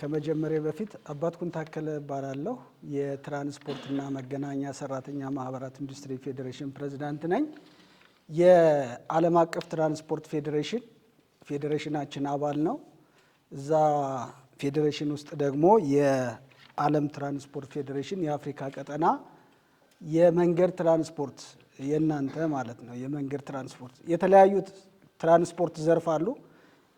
ከመጀመሪያ በፊት አባትኩን ታከለ እባላለሁ። የትራንስፖርትና መገናኛ ሰራተኛ ማህበራት ኢንዱስትሪ ፌዴሬሽን ፕሬዝዳንት ነኝ። የዓለም አቀፍ ትራንስፖርት ፌዴሬሽን ፌዴሬሽናችን አባል ነው። እዛ ፌዴሬሽን ውስጥ ደግሞ የዓለም ትራንስፖርት ፌዴሬሽን የአፍሪካ ቀጠና የመንገድ ትራንስፖርት፣ የእናንተ ማለት ነው። የመንገድ ትራንስፖርት፣ የተለያዩ ትራንስፖርት ዘርፍ አሉ።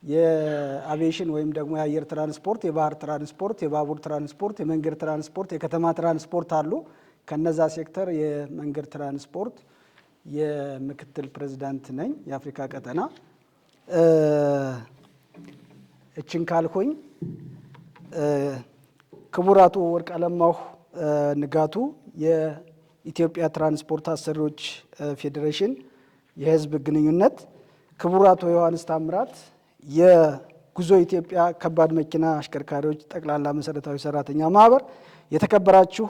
የአቪዬሽን ወይም ደግሞ የአየር ትራንስፖርት፣ የባህር ትራንስፖርት፣ የባቡር ትራንስፖርት፣ የመንገድ ትራንስፖርት፣ የከተማ ትራንስፖርት አሉ። ከነዛ ሴክተር የመንገድ ትራንስፖርት የምክትል ፕሬዚዳንት ነኝ የአፍሪካ ቀጠና። እችን ካልኩኝ፣ ክቡር አቶ ወርቅአለማሁ ንጋቱ፣ የኢትዮጵያ ትራንስፖርት አሰሪዎች ፌዴሬሽን የህዝብ ግንኙነት፣ ክቡር አቶ ዮሐንስ ታምራት፣ የጉዞ ኢትዮጵያ ከባድ መኪና አሽከርካሪዎች ጠቅላላ መሰረታዊ ሰራተኛ ማህበር፣ የተከበራችሁ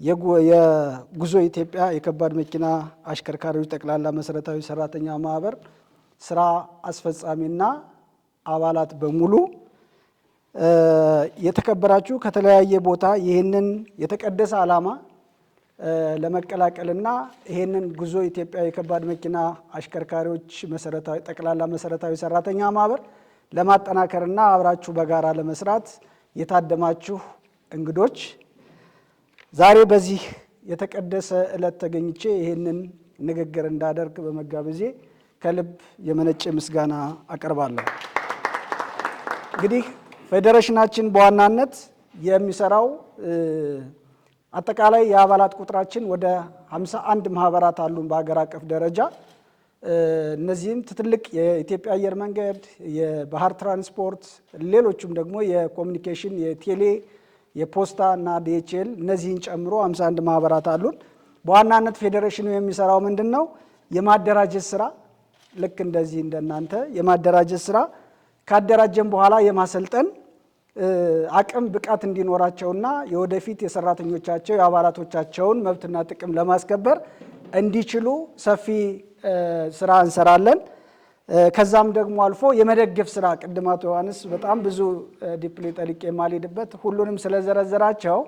የጉዞ ኢትዮጵያ የከባድ መኪና አሽከርካሪዎች ጠቅላላ መሰረታዊ ሰራተኛ ማህበር ስራ አስፈጻሚና አባላት በሙሉ፣ የተከበራችሁ ከተለያየ ቦታ ይህንን የተቀደሰ ዓላማ ለመቀላቀልና ይህንን ጉዞ ኢትዮጵያ የከባድ መኪና አሽከርካሪዎች መሰረታዊ ጠቅላላ መሰረታዊ ሰራተኛ ማህበር ለማጠናከርና አብራችሁ በጋራ ለመስራት የታደማችሁ እንግዶች፣ ዛሬ በዚህ የተቀደሰ ዕለት ተገኝቼ ይህንን ንግግር እንዳደርግ በመጋበዜ ከልብ የመነጨ ምስጋና አቀርባለሁ። እንግዲህ ፌዴሬሽናችን በዋናነት የሚሰራው፣ አጠቃላይ የአባላት ቁጥራችን ወደ 51 ማህበራት አሉን በሀገር አቀፍ ደረጃ። እነዚህም ትልቅ የኢትዮጵያ አየር መንገድ፣ የባህር ትራንስፖርት፣ ሌሎቹም ደግሞ የኮሚኒኬሽን፣ የቴሌ፣ የፖስታ እና ዲኤችኤል፣ እነዚህን ጨምሮ 51 ማህበራት አሉን። በዋናነት ፌዴሬሽኑ የሚሰራው ምንድን ነው? የማደራጀት ስራ፣ ልክ እንደዚህ እንደናንተ የማደራጀት ስራ፣ ካደራጀን በኋላ የማሰልጠን፣ አቅም ብቃት እንዲኖራቸውና የወደፊት የሰራተኞቻቸው የአባላቶቻቸውን መብትና ጥቅም ለማስከበር እንዲችሉ ሰፊ ስራ እንሰራለን። ከዛም ደግሞ አልፎ የመደገፍ ስራ፣ ቅድም አቶ ዮሐንስ በጣም ብዙ deeply ጠልቄ የማልሄድበት ሁሉንም ስለዘረዘራቸው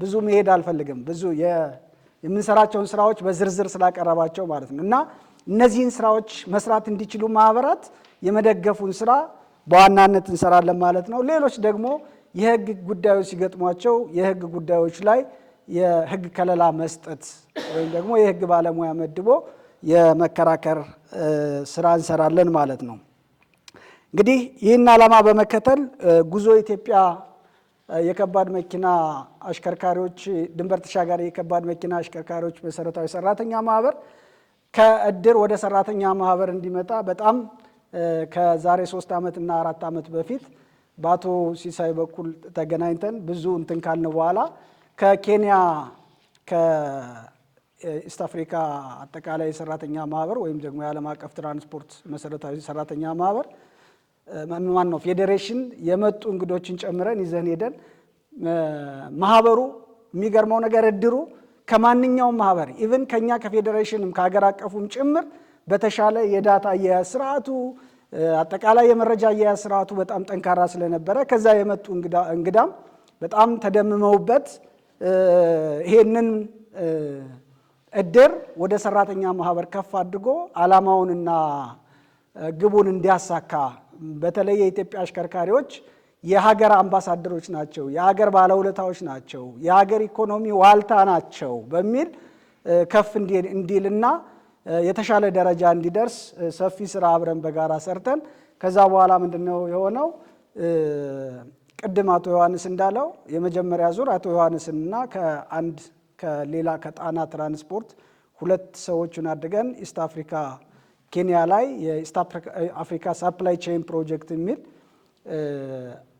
ብዙ መሄድ አልፈልግም። ብዙ የምንሰራቸውን ስራዎች በዝርዝር ስላቀረባቸው ማለት ነው። እና እነዚህን ስራዎች መስራት እንዲችሉ ማህበራት የመደገፉን ስራ በዋናነት እንሰራለን ማለት ነው። ሌሎች ደግሞ የህግ ጉዳዮች ሲገጥሟቸው የህግ ጉዳዮች ላይ የህግ ከለላ መስጠት ወይም ደግሞ የህግ ባለሙያ መድቦ የመከራከር ስራ እንሰራለን ማለት ነው። እንግዲህ ይህን ዓላማ በመከተል ጉዞ ኢትዮጵያ የከባድ መኪና አሽከርካሪዎች፣ ድንበር ተሻጋሪ የከባድ መኪና አሽከርካሪዎች መሰረታዊ ሰራተኛ ማህበር ከእድር ወደ ሰራተኛ ማህበር እንዲመጣ በጣም ከዛሬ 3 ዓመት እና 4 ዓመት በፊት በአቶ ሲሳይ በኩል ተገናኝተን ብዙ እንትን ካልን በኋላ ከኬንያ ከ East Africa አጠቃላይ የሰራተኛ ማህበር ወይም ደግሞ የዓለም አቀፍ ትራንስፖርት መሰረታዊ ሰራተኛ ማህበር ማን ነው ፌዴሬሽን የመጡ እንግዶችን ጨምረን ይዘን ሄደን፣ ማህበሩ የሚገርመው ነገር እድሩ ከማንኛውም ማህበር፣ even ከኛ ከፌዴሬሽንም ከሀገር አቀፉም ጭምር በተሻለ የ data አያያዝ ስርዓቱ፣ አጠቃላይ የመረጃ አያያዝ ስርዓቱ በጣም ጠንካራ ስለነበረ ከዛ የመጡ እንግዳም በጣም ተደምመውበት ይሄንን እድር ወደ ሰራተኛ ማህበር ከፍ አድርጎ ዓላማውንና ግቡን እንዲያሳካ፣ በተለይ የኢትዮጵያ አሽከርካሪዎች የሀገር አምባሳደሮች ናቸው፣ የሀገር ባለውለታዎች ናቸው፣ የሀገር ኢኮኖሚ ዋልታ ናቸው በሚል ከፍ እንዲልና የተሻለ ደረጃ እንዲደርስ ሰፊ ስራ አብረን በጋራ ሰርተን ከዛ በኋላ ምንድነው የሆነው? ቅድም አቶ ዮሐንስ እንዳለው የመጀመሪያ ዙር አቶ ዮሐንስንና ከአንድ ከሌላ ከጣና ትራንስፖርት ሁለት ሰዎቹን አድርገን East Africa ኬንያ ላይ የ East Africa supply chain project የሚል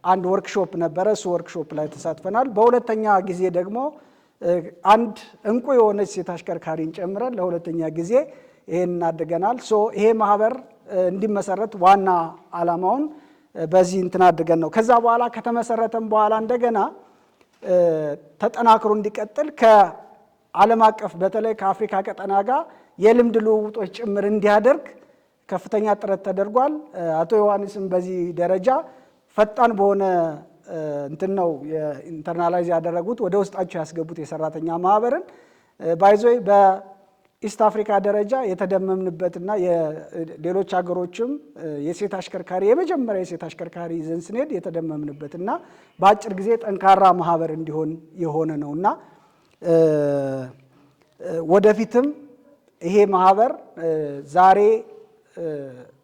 አንድ ወርክሾፕ ነበረ። እሱ ወርክሾፕ ላይ ተሳትፈናል። በሁለተኛ ጊዜ ደግሞ አንድ እንቁ የሆነች ሴት አሽከርካሪን ጨምረን ለሁለተኛ ጊዜ ይሄን አድርገናል። So ይሄ ማህበር እንዲመሰረት ዋና ዓላማውን በዚህ እንትን አድርገን ነው። ከዛ በኋላ ከተመሰረተም በኋላ እንደገና ተጠናክሮ እንዲቀጥል ከዓለም አቀፍ በተለይ ከአፍሪካ ቀጠና ጋር የልምድ ልውውጦች ጭምር እንዲያደርግ ከፍተኛ ጥረት ተደርጓል። አቶ ዮሐንስም በዚህ ደረጃ ፈጣን በሆነ እንትን ነው የ internalize ያደረጉት፣ ወደ ውስጣቸው ያስገቡት የሰራተኛ ማህበርን። By the way፣ በ East Africa ደረጃ የተደመምንበትና ሌሎች ሀገሮችም የሴት አሽከርካሪ፣ የመጀመሪያ የሴት አሽከርካሪ ይዘን ስንሄድ የተደመምንበትና በአጭር ጊዜ ጠንካራ ማህበር እንዲሆን የሆነ ነው። እና ወደፊትም ይሄ ማህበር ዛሬ፣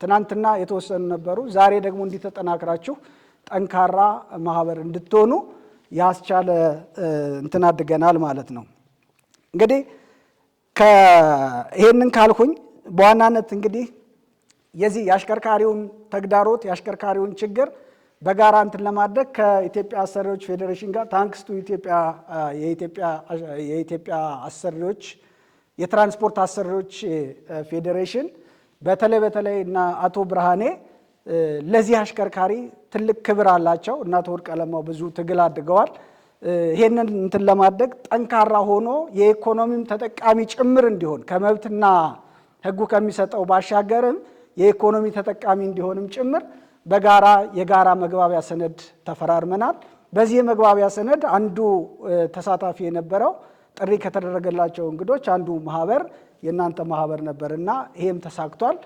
ትናንትና የተወሰኑ ነበሩ፣ ዛሬ ደግሞ እንዲህ ተጠናክራችሁ ጠንካራ ማህበር እንድትሆኑ ያስቻለ እንትን አድገናል ማለት ነው። እንግዲህ ይሄንን ካልኩኝ በዋናነት እንግዲህ የዚህ የአሽከርካሪውን ተግዳሮት፣ የአሽከርካሪውን ችግር በጋራ እንትን ለማድረግ ከኢትዮጵያ አሰሪዎች ፌዴሬሽን ጋር፣ thanks to የኢትዮጵያ አሰሪዎች፣ የትራንስፖርት አሰሪዎች ፌዴሬሽን፣ በተለይ በተለይ እና አቶ ብርሃኔ ለዚህ አሽከርካሪ ትልቅ ክብር አላቸው እና አቶ ወርቅ አለማው ብዙ ትግል አድርገዋል። ይሄንን እንትን ለማድረግ ጠንካራ ሆኖ የኢኮኖሚም ተጠቃሚ ጭምር እንዲሆን፣ ከመብትና ሕጉ ከሚሰጠው ባሻገርም የኢኮኖሚ ተጠቃሚ እንዲሆንም ጭምር በጋራ የጋራ መግባቢያ ሰነድ ተፈራርመናል። በዚህ የመግባቢያ ሰነድ አንዱ ተሳታፊ የነበረው፣ ጥሪ ከተደረገላቸው እንግዶች አንዱ ማህበር የእናንተ ማህበር ነበርና ይሄም ተሳክቷል።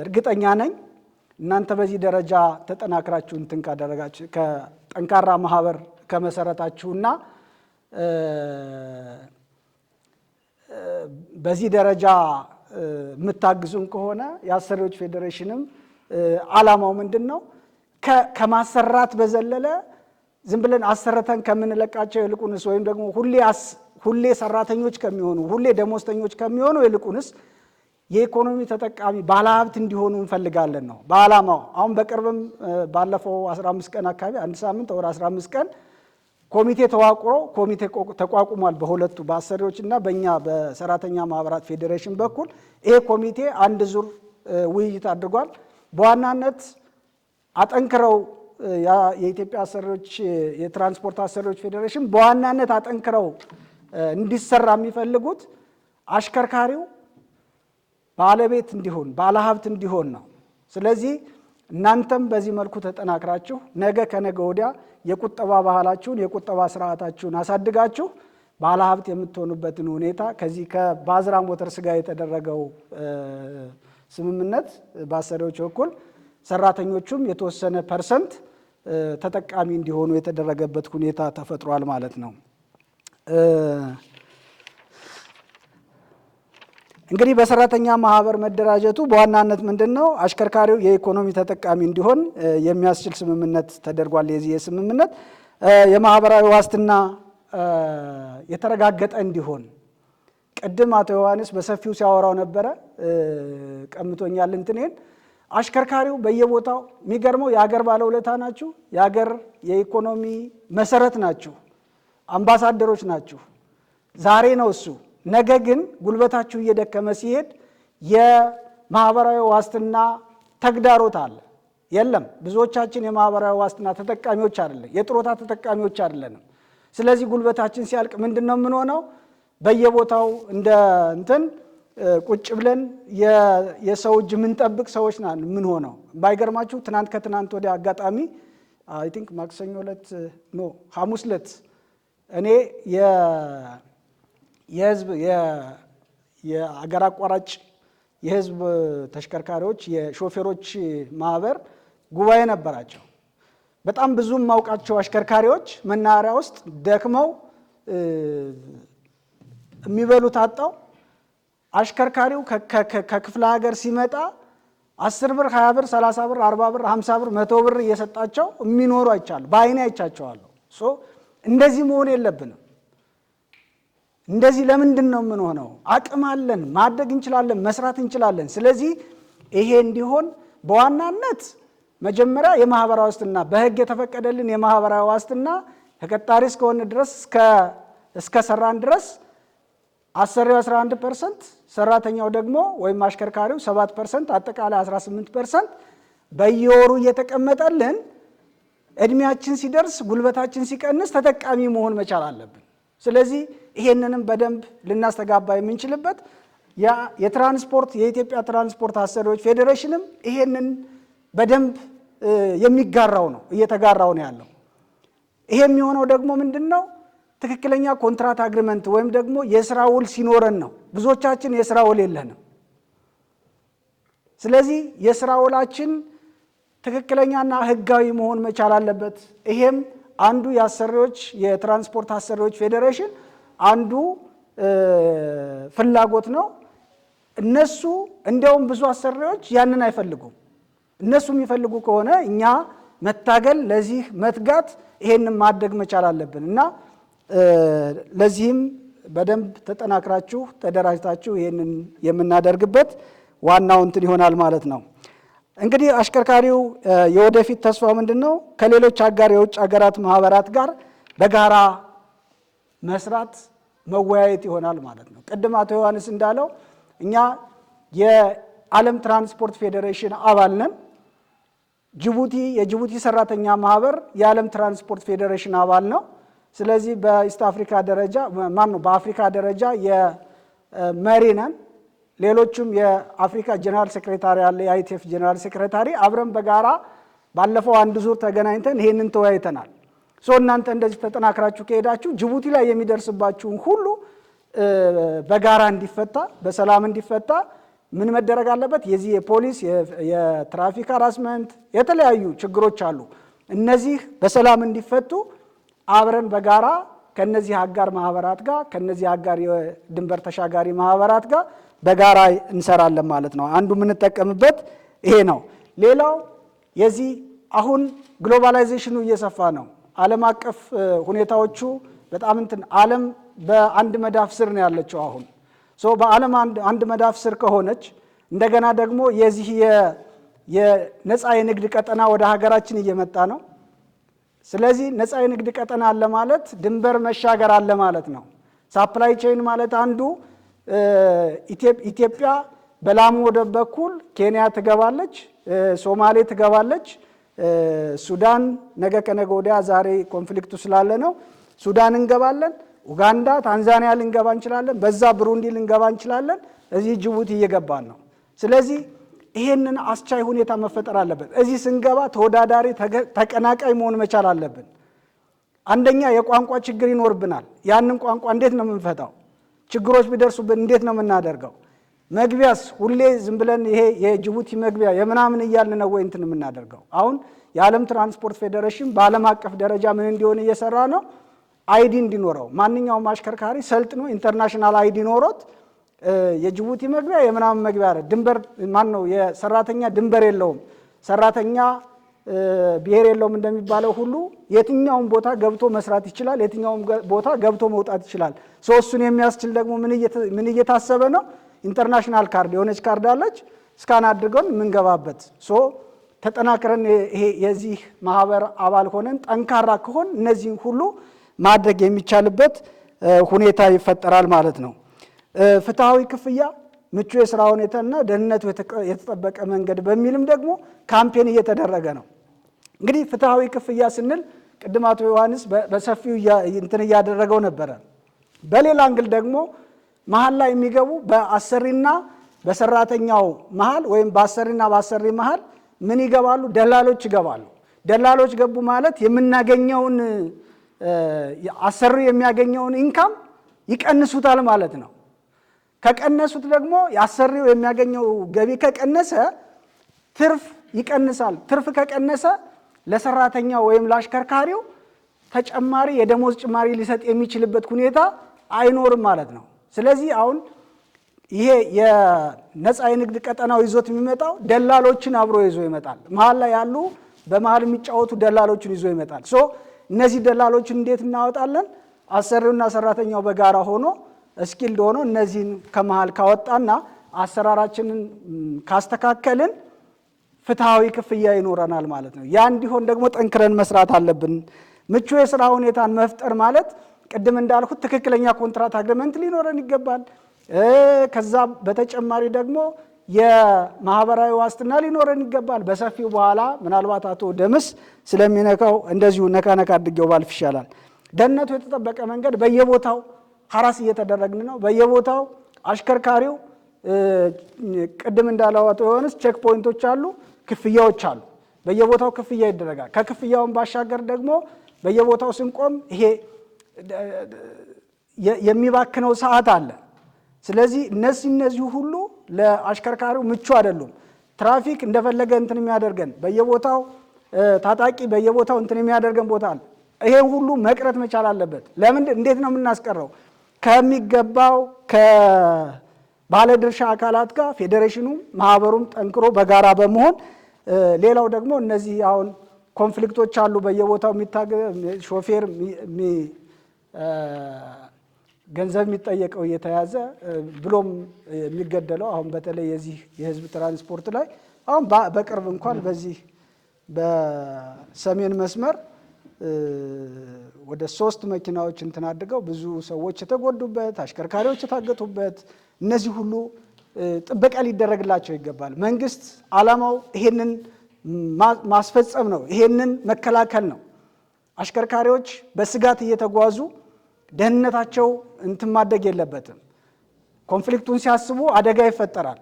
እርግጠኛ ነኝ እናንተ በዚህ ደረጃ ተጠናክራችሁ እንትን ካደረጋችሁ፣ ከጠንካራ ማህበር ከመሰረታችሁና በዚህ ደረጃ የምታግዙን ከሆነ የአሰሪዎች ፌዴሬሽንም ዓላማው ምንድን ነው? ከማሰራት በዘለለ፣ ዝም ብለን አሰርተን ከምንለቃቸው ይልቁንስ ወይም ደግሞ ሁሌ ሰራተኞች ከሚሆኑ፣ ሁሌ ደሞዝተኞች ከሚሆኑ ይልቁንስ የኢኮኖሚ ተጠቃሚ ባለሀብት እንዲሆኑ እንፈልጋለን ነው በዓላማው። አሁን በቅርብም ባለፈው 15 ቀን አካባቢ፣ አንድ ሳምንት ወር 15 ቀን ኮሚቴ ተዋቅሮ፣ ኮሚቴ ተቋቁሟል። በሁለቱ በአሰሪዎች እና በእኛ በሰራተኛ ማህበራት ፌዴሬሽን በኩል ይሄ ኮሚቴ አንድ ዙር ውይይት አድርጓል። በዋናነት አጠንክረው የኢትዮጵያ አሰሪዎች፣ የትራንስፖርት አሰሪዎች ፌዴሬሽን በዋናነት አጠንክረው እንዲሰራ የሚፈልጉት አሽከርካሪው ባለቤት እንዲሆን፣ ባለሀብት እንዲሆን ነው። ስለዚህ እናንተም በዚህ መልኩ ተጠናክራችሁ ነገ ከነገ ወዲያ የቁጠባ ባህላችሁን፣ የቁጠባ ስርዓታችሁን አሳድጋችሁ ባለሀብት የምትሆኑበትን ሁኔታ ከዚህ ከባዝራ ሞተርስ ጋር የተደረገው ስምምነት በአሰሪዎች በኩል ሰራተኞቹም የተወሰነ percent ተጠቃሚ እንዲሆኑ የተደረገበት ሁኔታ ተፈጥሯል ማለት ነው። እንግዲህ በሰራተኛ ማህበር መደራጀቱ በዋናነት ምንድን ነው? አሽከርካሪው የኢኮኖሚ ተጠቃሚ እንዲሆን የሚያስችል ስምምነት ተደርጓል። የዚህ የስምምነት የማህበራዊ ዋስትና የተረጋገጠ እንዲሆን ቅድም አቶ ዮሐንስ በሰፊው ሲያወራው ነበረ። ቀምቶኛል እንትኔን። አሽከርካሪው በየቦታው የሚገርመው የሀገር ባለውለታ ናችሁ፣ የሀገር የኢኮኖሚ መሰረት ናችሁ፣ አምባሳደሮች ናችሁ። ዛሬ ነው እሱ። ነገ ግን ጉልበታችሁ እየደከመ ሲሄድ የማህበራዊ ዋስትና ተግዳሮት አለ። የለም፣ ብዙዎቻችን የማህበራዊ ዋስትና ተጠቃሚዎች አይደለም፣ የጡረታ ተጠቃሚዎች አይደለንም። ስለዚህ ጉልበታችን ሲያልቅ ምንድን ነው የምንሆነው? በየቦታው እንደ እንትን ቁጭ ብለን የሰው እጅ የምንጠብቅ ሰዎች ነን የምንሆነው። ባይገርማችሁ ትናንት ከትናንት ወዲያ አጋጣሚ፣ I think ማክሰኞ ዕለት፣ no፣ ሐሙስ ዕለት እኔ የህዝብ፣ የአገር አቋራጭ የህዝብ ተሽከርካሪዎች የሾፌሮች ማህበር ጉባኤ ነበራቸው። በጣም ብዙ የማውቃቸው አሽከርካሪዎች መናኸሪያ ውስጥ ደክመው የሚበሉት አጣው። አሽከርካሪው ከክፍለ ሀገር ሲመጣ 10 ብር፣ 20 ብር፣ 30 ብር፣ 40 ብር፣ 50 ብር፣ 100 ብር እየሰጣቸው የሚኖሩ አይቻለሁ፣ በአይኔ አይቻቸዋለሁ። So እንደዚህ መሆን የለብንም። እንደዚህ ለምንድን ነው የምንሆነው? አቅም አለን፣ ማደግ እንችላለን፣ መስራት እንችላለን። ስለዚህ ይሄ እንዲሆን በዋናነት መጀመሪያ የማህበራዊ ዋስትና፣ በህግ የተፈቀደልን የማህበራዊ ዋስትና ተቀጣሪ እስከሆነ ድረስ፣ እስከ ሰራን ድረስ አሰሪው 11%፣ ሰራተኛው ደግሞ ወይም አሽከርካሪው 7%፣ አጠቃላይ 18% በየወሩ እየተቀመጠልን እድሜያችን ሲደርስ፣ ጉልበታችን ሲቀንስ ተጠቃሚ መሆን መቻል አለብን። ስለዚህ ይሄንንም በደንብ ልናስተጋባ የምንችልበት የትራንስፖርት የኢትዮጵያ ትራንስፖርት አሰሪዎች ፌዴሬሽንም ይሄንን በደንብ የሚጋራው ነው፣ እየተጋራው ነው ያለው። ይሄ የሚሆነው ደግሞ ምንድን ነው? ትክክለኛ contract agreement ወይም ደግሞ የስራ ውል ሲኖረን ነው። ብዙዎቻችን የስራ ውል የለንም። ስለዚህ የስራ ውላችን ትክክለኛና ህጋዊ መሆን መቻል አለበት። ይሄም አንዱ የአሰሪዎች፣ የትራንስፖርት አሰሪዎች ፌዴሬሽን አንዱ ፍላጎት ነው። እነሱ እንዲያውም ብዙ አሰሪዎች ያንን አይፈልጉም። እነሱ የሚፈልጉ ከሆነ እኛ መታገል፣ ለዚህ መትጋት፣ ይሄንን ማድረግ መቻል አለብን እና ለዚህም በደንብ ተጠናክራችሁ ተደራጅታችሁ ይሄንን የምናደርግበት ዋናው እንትን ይሆናል ማለት ነው። እንግዲህ አሽከርካሪው የወደፊት ተስፋው ምንድን ነው? ከሌሎች አጋር የውጭ ሀገራት ማህበራት ጋር በጋራ መስራት፣ መወያየት ይሆናል ማለት ነው። ቅድም አቶ ዮሐንስ እንዳለው እኛ የዓለም ትራንስፖርት ፌዴሬሽን አባል ነን። ጅቡቲ፣ የጅቡቲ ሰራተኛ ማህበር የዓለም ትራንስፖርት ፌዴሬሽን አባል ነው። ስለዚህ በ East Africa ደረጃ፣ ማን ነው፣ በአፍሪካ ደረጃ የመሪ ነን። ሌሎቹም የአፍሪካ general secretary አለ፣ የ ITF general secretary፣ አብረን በጋራ ባለፈው አንድ ዙር ተገናኝተን ይሄንን ተወያይተናል። So እናንተ እንደዚህ ተጠናክራችሁ ከሄዳችሁ ጅቡቲ ላይ የሚደርስባችሁን ሁሉ በጋራ እንዲፈታ፣ በሰላም እንዲፈታ ምን መደረግ አለበት? የዚህ የፖሊስ፣ የትራፊክ harassment፣ የተለያዩ ችግሮች አሉ። እነዚህ በሰላም እንዲፈቱ አብረን በጋራ ከነዚህ አጋር ማህበራት ጋር፣ ከነዚህ አጋር የድንበር ተሻጋሪ ማህበራት ጋር በጋራ እንሰራለን ማለት ነው። አንዱ የምንጠቀምበት ይሄ ነው። ሌላው የዚህ አሁን globalization ኑ እየሰፋ ነው። ዓለም አቀፍ ሁኔታዎቹ በጣም እንትን፣ ዓለም በአንድ መዳፍ ስር ነው ያለችው አሁን። So በዓለም አንድ መዳፍ ስር ከሆነች እንደገና ደግሞ የዚህ የነፃ የንግድ ቀጠና ወደ ሀገራችን እየመጣ ነው። ስለዚህ ነፃ የንግድ ቀጠና አለ ማለት ድንበር መሻገር አለ ማለት ነው። Supply chain ማለት አንዱ ኢትዮጵያ በላሙ ወደብ በኩል ኬንያ ትገባለች፣ ሶማሌ ትገባለች፣ ሱዳን ነገ ከነገ ወዲያ፣ ዛሬ conflict ኡ ስላለ ነው፣ ሱዳን እንገባለን፣ ኡጋንዳ፣ ታንዛኒያ ልንገባ እንችላለን፣ በዛ ብሩንዲ ልንገባ እንችላለን። እዚህ ጅቡቲ እየገባን ነው። ስለዚህ ይሄንን አስቻይ ሁኔታ መፈጠር አለበት። እዚህ ስንገባ ተወዳዳሪ፣ ተቀናቃኝ መሆን መቻል አለብን። አንደኛ የቋንቋ ችግር ይኖርብናል። ያንን ቋንቋ እንዴት ነው የምንፈታው? ችግሮች ቢደርሱብን እንዴት ነው የምናደርገው? መግቢያስ ሁሌ ዝም ብለን ይሄ የጅቡቲ መግቢያ የምናምን እያልን ነው ወይ እንትን የምናደርገው? አሁን የዓለም ትራንስፖርት ፌዴሬሽን በዓለም አቀፍ ደረጃ ምን እንዲሆን እየሰራ ነው? ID እንዲኖረው፣ ማንኛውም አሽከርካሪ ሰልጥኖ international ID ኖሮት የጅቡቲ መግቢያ የምናምን መግቢያ አለ። ድንበር ማን ነው፣ የሰራተኛ ድንበር የለውም፣ ሰራተኛ ብሔር የለውም እንደሚባለው ሁሉ የትኛውም ቦታ ገብቶ መስራት ይችላል። የትኛውም ቦታ ገብቶ መውጣት ይችላል። So እሱን የሚያስችል ደግሞ ምን እየታሰበ ነው? International card፣ የሆነች ካርድ አለች፣ scan አድርገን የምንገባበት። So ተጠናክረን ይሄ የዚህ ማህበር አባል ሆነን ጠንካራ ከሆን እነዚህን ሁሉ ማድረግ የሚቻልበት ሁኔታ ይፈጠራል ማለት ነው። ፍትሐዊ ክፍያ፣ ምቹ የስራ ሁኔታና ደህንነቱ የተጠበቀ መንገድ በሚልም ደግሞ campaign እየተደረገ ነው። እንግዲህ ፍትሐዊ ክፍያ ስንል ቅድም አቶ ዮሐንስ በሰፊው እንትን እያደረገው ነበረ። በሌላ angle ደግሞ መሀል ላይ የሚገቡ፣ በአሰሪና በሰራተኛው መሀል ወይም በአሰሪና በአሰሪ መሀል ምን ይገባሉ? ደላሎች ይገባሉ። ደላሎች ገቡ ማለት የምናገኘውን፣ አሰሪው የሚያገኘውን income ይቀንሱታል ማለት ነው። ከቀነሱት ደግሞ የአሰሪው የሚያገኘው ገቢ ከቀነሰ ትርፍ ይቀንሳል። ትርፍ ከቀነሰ ለሰራተኛው ወይም ለአሽከርካሪው ተጨማሪ የደሞዝ ጭማሪ ሊሰጥ የሚችልበት ሁኔታ አይኖርም ማለት ነው። ስለዚህ አሁን ይሄ የነፃ የንግድ ቀጠናው ይዞት የሚመጣው ደላሎችን አብሮ ይዞ ይመጣል። መሀል ላይ ያሉ፣ በመሀል የሚጫወቱ ደላሎችን ይዞ ይመጣል። So እነዚህ ደላሎችን እንዴት እናወጣለን? አሰሪውና ሰራተኛው በጋራ ሆኖ፣ skilled ሆኖ እነዚህን ከመሀል ካወጣና አሰራራችንን ካስተካከልን ፍትሐዊ ክፍያ ይኖረናል ማለት ነው። ያ እንዲሆን ደግሞ ጠንክረን መስራት አለብን። ምቹ የስራ ሁኔታን መፍጠር ማለት ቅድም እንዳልኩት ትክክለኛ contract agreement ሊኖረን ይገባል። ከዛ በተጨማሪ ደግሞ የማህበራዊ ዋስትና ሊኖረን ይገባል። በሰፊው በኋላ ምናልባት አቶ ደምስ ስለሚነካው እንደዚሁ ነካ ነካ አድርጌው ባልፍ ይሻላል። ደህንነቱ የተጠበቀ መንገድ፣ በየቦታው harass እየተደረግን ነው። በየቦታው አሽከርካሪው ቅድም እንዳለው አቶ ዮሐንስ check point ኦች አሉ፣ ክፍያዎች አሉ። በየቦታው ክፍያ ይደረጋል። ከክፍያውን ባሻገር ደግሞ በየቦታው ስንቆም ይሄ የሚባክነው ሰዓት አለ። ስለዚህ እነዚህ ሁሉ ለአሽከርካሪው ምቹ አይደሉም። ትራፊክ እንደፈለገ እንትን የሚያደርገን በየቦታው፣ ታጣቂ በየቦታው እንትን የሚያደርገን ቦታ አለ። ይሄ ሁሉ መቅረት መቻል አለበት። ለምን፣ እንዴት ነው የምናስቀረው? ከሚገባው ከባለድርሻ አካላት ጋር ፌዴሬሽኑም ማህበሩም ጠንክሮ በጋራ በመሆን፣ ሌላው ደግሞ እነዚህ አሁን conflict ኦች አሉ፣ በየቦታው ሾፌር ገንዘብ የሚጠየቀው እየተያዘ ብሎም የሚገደለው፣ አሁን በተለይ የዚህ የህዝብ ትራንስፖርት ላይ አሁን በቅርብ እንኳን በዚህ በሰሜን መስመር ወደ ሶስት መኪናዎች እንትን አድርገው ብዙ ሰዎች የተጎዱበት፣ አሽከርካሪዎች የታገቱበት፣ እነዚህ ሁሉ ጥበቃ ሊደረግላቸው ይገባል። መንግስት ዓላማው ይሄንን ማስፈጸም ነው። ይሄንን መከላከል ነው። አሽከርካሪዎች በስጋት እየተጓዙ ደህንነታቸው እንትን ማደግ የለበትም። Conflict ኡን ሲያስቡ አደጋ ይፈጠራል፣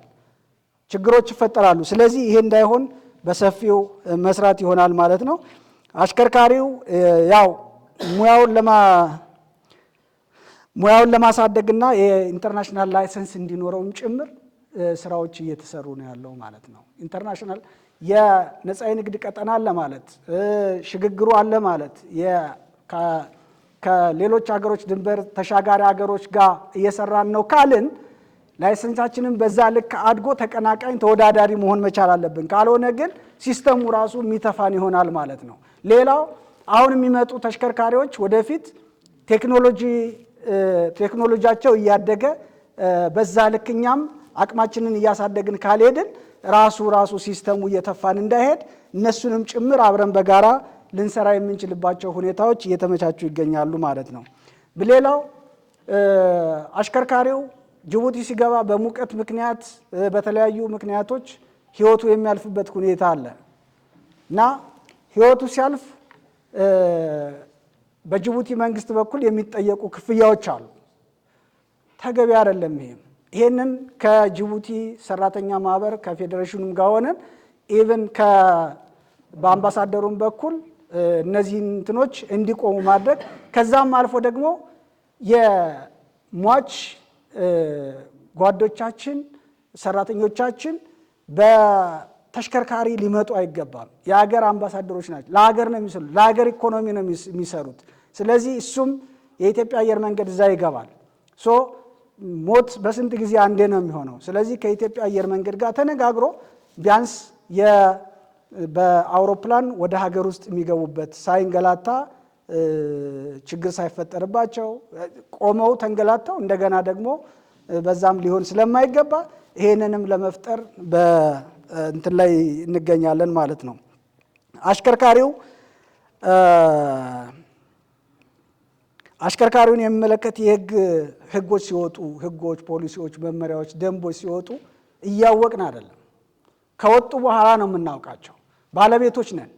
ችግሮች ይፈጠራሉ። ስለዚህ ይሄ እንዳይሆን በሰፊው መስራት ይሆናል ማለት ነው። አሽከርካሪው ያው ሙያውን ለማሳደግና የ international license እንዲኖረውም ጭምር ስራዎች እየተሰሩ ነው ያለው ማለት ነው። International የነፃ የንግድ ቀጠና አለ ማለት፣ ሽግግሩ አለ ማለት፣ ከሌሎች ሀገሮች፣ ድንበር ተሻጋሪ ሀገሮች ጋር እየሰራን ነው ካልን license ኣችንን በዛ ልክ አድጎ ተቀናቃኝ ተወዳዳሪ መሆን መቻል አለብን። ካልሆነ ግን system ኡ ራሱ የሚተፋን ይሆናል ማለት ነው። ሌላው አሁን የሚመጡ ተሽከርካሪዎች ወደፊት ቴክኖሎጂያቸው እያደገ በዛ ልክ እኛም አቅማችንን እያሳደግን ካልሄድን ራሱ system ኡ እየተፋን እንዳይሄድ እነሱንም ጭምር አብረን በጋራ ልንሰራ የምንችልባቸው ሁኔታዎች እየተመቻቹ ይገኛሉ ማለት ነው። ሌላው አሽከርካሪው ጅቡቲ ሲገባ በሙቀት ምክንያት፣ በተለያዩ ምክንያቶች ህይወቱ የሚያልፍበት ሁኔታ አለ እና ህይወቱ ሲያልፍ በጅቡቲ መንግስት በኩል የሚጠየቁ ክፍያዎች አሉ። ተገቢ አይደለም። ይሄም ይሄንን ከጅቡቲ ሰራተኛ ማህበር ከፌዴሬሽኑም ጋር ሆነን even በአምባሳደሩም በኩል እነዚህን እንትኖች እንዲቆሙ ማድረግ፣ ከዛም አልፎ ደግሞ የሟች ጓዶቻችን፣ ሰራተኞቻችን በተሽከርካሪ ሊመጡ አይገባም። የሀገር አምባሳደሮች ናቸው። ለሀገር ነው የሚሰሩት፣ ለሀገር ኢኮኖሚ ነው የሚሰሩት። ስለዚህ እሱም የኢትዮጵያ አየር መንገድ እዛ ይገባል። So ሞት በስንት ጊዜ አንዴ ነው የሚሆነው። ስለዚህ ከኢትዮጵያ አየር መንገድ ጋር ተነጋግሮ ቢያንስ በአውሮፕላን ወደ ሀገር ውስጥ የሚገቡበት፣ ሳይንገላታ፣ ችግር ሳይፈጠርባቸው፣ ቆመው ተንገላተው እንደገና ደግሞ በዛም ሊሆን ስለማይገባ ይሄንንም ለመፍጠር በእንትን ላይ እንገኛለን ማለት ነው። አሽከርካሪውን የሚመለከት የህግ ህጎች ሲወጡ፣ ህጎች፣ ፖሊሲዎች፣ መመሪያዎች፣ ደንቦች ሲወጡ እያወቅን አይደለም። ከወጡ በኋላ ነው የምናውቃቸው። ባለቤቶች ነን።